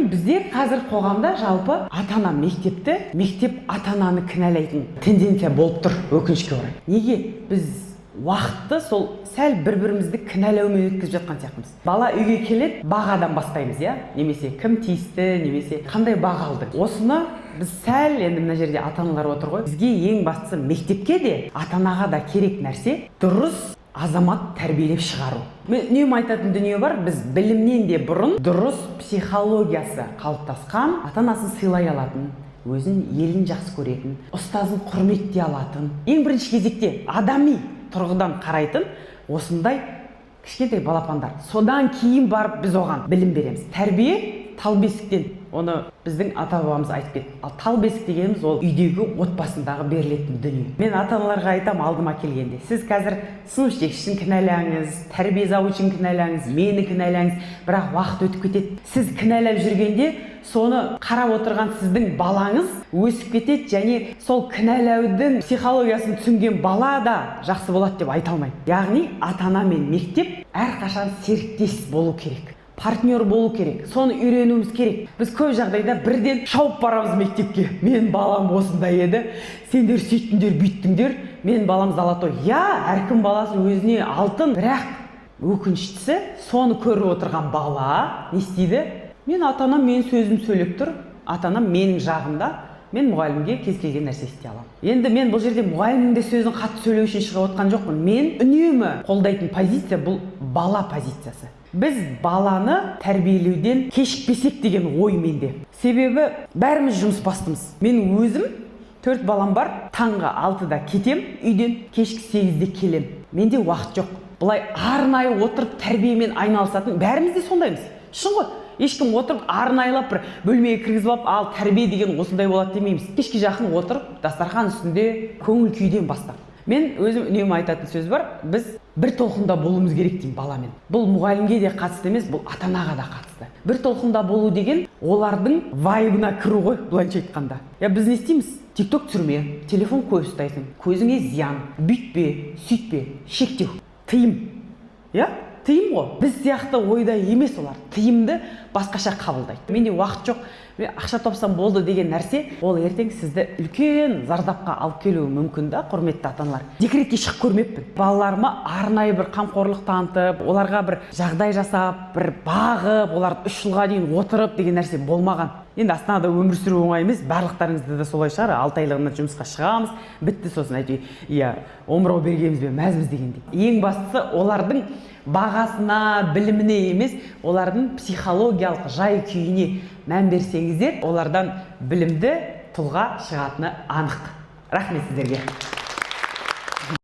Содан кейін бізде қазір қоғамда жалпы ата ана мектепті, мектеп ата ананы кінәлайтын тенденция болып тұр, өкінішке орай. Неге біз уақытты сол сәл бір бірімізді кінәлаумен өткізіп жатқан сияқтымыз? Бала үйге келеді, бағадан бастаймыз, иә, немесе кім тиісті, немесе қандай баға алдың. Осыны біз сәл, енді мына жерде ата аналар отыр ғой, бізге ең бастысы, мектепке де, ата анаға да керек нәрсе — дұрыс азамат тәрбиелеп шығару. Мен үнемі айтатын дүние бар: біз білімнен де бұрын дұрыс психологиясы қалыптасқан, ата анасын сыйлай алатын, өзін, елін жақсы көретін, ұстазын құрметтей алатын, ең бірінші кезекте адами тұрғыдан қарайтын осындай кішкентай балапандар. Содан кейін барып біз оған білім береміз. Тәрбие тал бесіктен, оны біздің ата бабамыз айтып кетті. Ал тал бесік дегеніміз — ол үйдегі, отбасындағы берілетін дүние. Мен ата аналарға айтамын алдыма келгенде: сіз қазір сынып жетекшісін кінәлаңыз, тәрбие завучын кінәлаңыз, мені кінәлаңыз, бірақ уақыт өтіп кетеді. Сіз кінәлап жүргенде, соны қарап отырған сіздің балаңыз өсіп кетеді және сол кінәлаудың психологиясын түсінген бала да жақсы болады деп айта алмаймын. Яғни ата ана мен мектеп әрқашан серіктес болу керек, партнер болу керек, соны үйренуіміз керек. Біз көп жағдайда бірден шауып барамыз мектепке: «Менің балам осындай еді, сендер сөйттіңдер, бүйттіңдер, менің балам золотой». Иә, әркім баласы өзіне алтын, бірақ өкініштісі, соны көріп отырған бала не істейді? «Мен ата анам менің сөзім сөйлеп тұр, ата анам менің жағымда, мен мұғалімге кез келген нәрсе істей аламын». Енді мен бұл жерде мұғалімнің де сөзін қатты сөйлеу үшін шығып отқан жоқпын. Мен үнемі қолдайтын позиция — бұл бала позициясы. Біз баланы тәрбиелеуден кешікпесек деген ой менде, себебі бәріміз жұмыс бастымыз. Мен өзім төрт балам бар, таңғы 6-да кетем үйден, кешкі 8-де келем. Менде уақыт жоқ былай арнайы отырып тәрбиемен айналысатын. Бәріміз де сондаймыз, шын ғой. Ешкім отырып, арнайылап бір бөлмеге кіргізіп алып, «Ал тәрбие деген осындай болады» демейміз. Кешке жақын отырып, дастархан үстінде көңіл күйден бастап. Мен өзім үнемі айтатын сөз бар: біз бір толқында болуымыз керек деймін баламен. Бұл мұғалімге де қатысты емес, бұл ата анаға да қатысты. Бір толқында болу деген — олардың вайбына кіру ғой, былайынша айтқанда, иә. Біз не істейміз? Тик ток түсірме, телефон көп ұстайсың, көзіңе зиян, бүйтпе, сөйтпе, шектеу, тыйым, иә, тыйым ғой. Біз сияқты ойда емес олар, тыйымды басқаша қабылдайды. «Менде уақыт жоқ, мен ақша тапсам болды» деген нәрсе, ол ертең сізді үлкен зардапқа алып келуі мүмкін да. Құрметті ата аналар, декретке шығып көрмеппін. Балаларыма арнайы бір қамқорлық танытып, оларға бір жағдай жасап, бір бағып, оларды 3 жылға дейін отырып деген нәрсе болмаған. Енді Астанада өмір сүру оңай емес, барлықтарыңызда да солай шығар. 6 айлығынан жұмысқа шығамыз, бітті, сосын әйтеуір, иә, омырау бергенімізбен мәзбіз дегендей. Ең бастысы, олардың бағасына, біліміне емес, олардың психологиялық жай күйіне мән берсеңіздер, олардан білімді тұлға шығатыны анық. Рахмет сіздерге.